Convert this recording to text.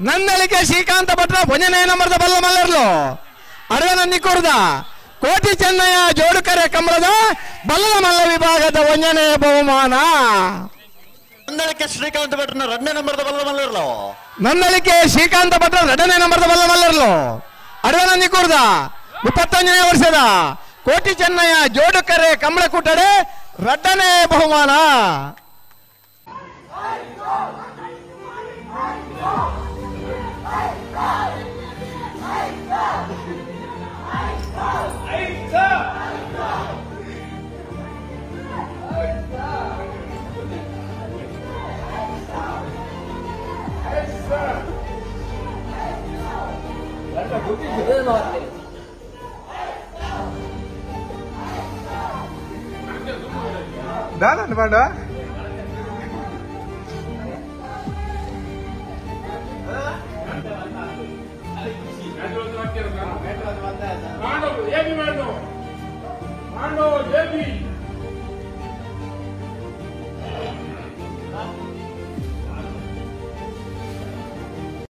ನಂದಳಿಕೆ ಶ್ರೀಕಾಂತ ಭಟ್ರ ಒಂಜನೇ ನಂಬರ್ದ ಬಲ್ಲ ಮಲ್ಲರ್ಲು ಅಡವನ ನಿಕ್ಕುರ್ದ ಕೋಟಿ ಚೆನ್ನಯ್ಯ ಜೋಡುಕರೆ ಕಮಲದ ಬಲ್ಲದ ಮಲ್ಲ ವಿಭಾಗದ ಒಂಜನೇ ಬಹುಮಾನ. ನಂದಳಿಕೆ ಶ್ರೀಕಾಂತ ಭಟ್ರನ ಎರಡನೇ ನಂಬರ್ದ ಬಲ್ಲ ಮಲ್ಲರ್ಲು. ನಂದಳಿಕೆ ಶ್ರೀಕಾಂತ ಭಟ್ರ ಎರಡನೇ ನಂಬರ್ದ ಬಲ್ಲ ಮಲ್ಲರ್ಲು ಅಡವನ ನಿಕ್ಕುರ್ದ 35ನೇ ವರ್ಷದ ಕೋಟಿ ಚೆನ್ನಯ್ಯ ಜೋಡುಕರೆ ಕಮಲ ಕೂಟಡೆ ಎರಡನೇ ಬಹುಮಾನ. ದಾದನ್ ಪಾಂಡ ಪಾಂಡವ್ ಎಬಿ ಮಾಡು, ಪಾಂಡವ್ ಎಬಿ.